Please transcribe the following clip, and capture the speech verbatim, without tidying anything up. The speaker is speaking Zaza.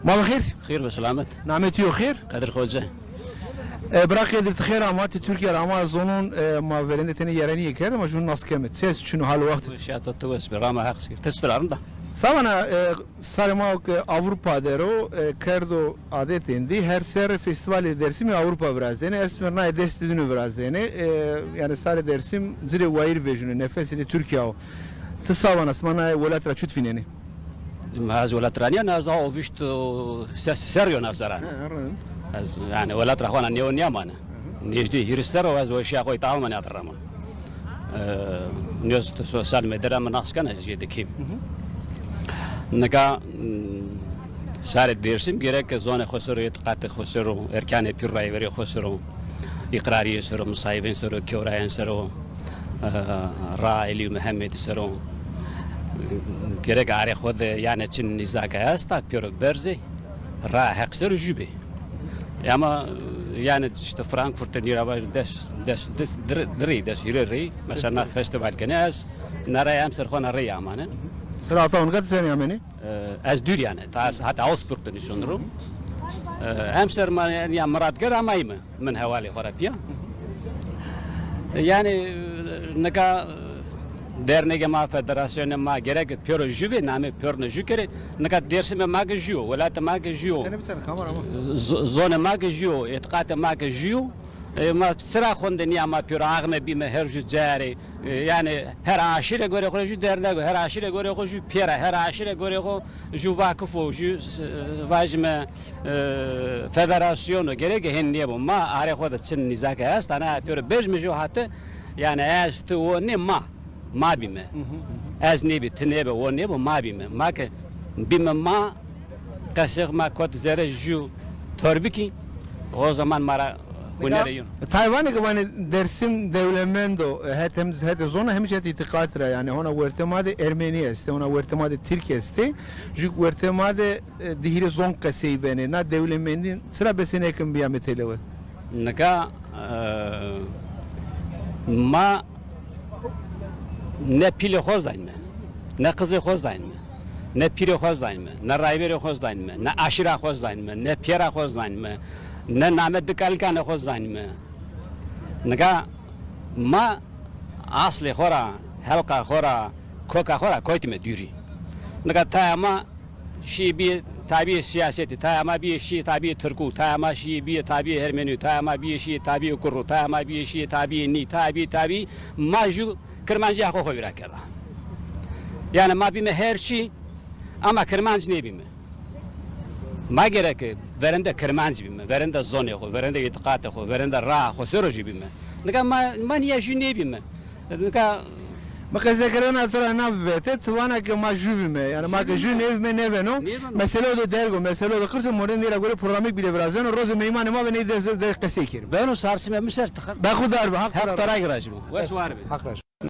Ma bi xêr? Xêr be selamet. Namê tu yo xêr? Qedir Xoce. E, bira Qedir, ti xêr ama, ti Tirkîya ra ama, ez zonon, e, ma verênde tenê yerenîye kerd, ma jûn nas keme. Çi est, çin o, hal wext? Weşîya to, ti weş be, rama Heq sîr. Ti çitur a, rind a? Sağ vana, e, sarê ma ke Avrupa der o, e, kerdo adetên dî, her serre Festîvalê Dêrsimî Avrupa virazêne. Ez mi nayê destê dînû virazêne. E, yanî sarê Dêrsim cirê wayîr vejîno, nefesê dê Tirkîya o. Ti sağ vana, sima nayê welat ra çut vînenê? Ma ez welat ra nîya, ez daha o vîşt û ses serrî yo navzera. He, rind. Ez, yanî, welat ra xo na nêwe nîyamane. Hı hı. Nêjdî hîris serr o ez weşîya xo îta Almanya de rama. E, nêz tu sosyal medya ra mi nas kena, ez jê dikîm. Hı hı. Nika, m, sarê Dêrsim gerek ke zonê xo ser o, îtîqatê xo ser o, erkanê pîr rayverê xo ser o, îqrarîyê ser o, misayîvên ser o, kewrayên ser o, e, raa Elî û Mihemedî ser o. Gerek arê xo de, yanî, çin nîzake esta, pêro berzê, raa Heq ser o jû bê. E, ama, yanî, îşte Frankfurt de nîra vaj des, des, des, dir-, dirî, des hîrê rî, mesela, na festîval kenê, ez na rey emser xo na rey amane. Sira ata onka ti senî amenî? E, ez dûr yanî, ta ez heta Augsburg de nîşon ro. E, emser ma, yanî, ya mirad ger amayîme. Min hewalê xo ra pîya. Yanî, nika dernegê ma, federasyonê ma gerek pêro jû bê, namê pêrine jû kerê. Nika Dêrsimê ma ke jû yo, welatê ma ke jû yo. Tenê bitene kamera ma. Z-, zonê ma ke jû yo, îtîqatê ma ke jû yo. E, ma sira xonde nîya ma pêro axme bîme her jû carê. E, yanî her aşîre gorê xo jû dernek o, her aşîre gorê xo jû pêr a, her aşîre gorê xo jû vakif o, jû, e, vajîme, e, federasyon o, gerek hên nêbo. Ma arê xo de çin nîzake est, ana pêro bejme jû hate, yanî ez, ti, o nê, ma. Ma bîme. Hı hı, hı hı. Ez nêbî, ti nêbe, o nêbo, ma bîme. Ma ke bîme ma, qesê ma kot zere jû torbikî, o zaman ma ra hunerê yeno. Tayê vanê ke vanê Dêrsim dewlemend o, het hem, het zona hem het îtîqat ra, yanî hona wertê ma de Ermenî estê, hona wertê ma de Tirk estê, jû wertê ma de, e, di hîrê zon qesey benê. Na dewlemendî çira besenêkin bîyame têlewe? Nika, e, ma ne pîlê xo zanîme, ne qizê xo zanîme, ne pîrê xo zanîme, ne rayberê xo zanîme, ne aşîra xo zanîme, ne pêra xo zanîme, ne name dikalikanê xo zanîme. Nika ma aslê xo ra, helqa xo ra, koka xo ra koytîme dûrî. Nika taya ma şîyê bîyê tabîyê sîyasetî, taya ma bîyê şîyê tabîyê tirkû, taya ma şîyê bîyê tabîyê hermenî, taya ma bîyê şîyê tabîyê kurrû, taya ma bîyê şîyê tabîyê nî, taya bîyê tabîyê, ma jû kirmancîya xo xo vîra kerda. Yanî ma bîme her çî, ama kirmanc nêbîme. Ma gereke verende kirmanc bîme, verende zonê xo, verende îtîqatê xo, verende raa xo ser o jî bîme. Nika ma, ma nîya jû nêbîme. Nika mi qesêkerdena to ra na vete, ti vana ke ma jû vîme. Yanî ma ke jû nêvîme, nêveno. Nêveno. Mesele o de derg o, mesele o de qirs o, mordem nê ra gorê programêk bîle virazeno, rozê meymanê ma ve ney dest de qesey kerîme. Beno, sarsîme mi ser tixir. Berxudar be, Haq to ra razî bo. Weş war be. Haq razî bo.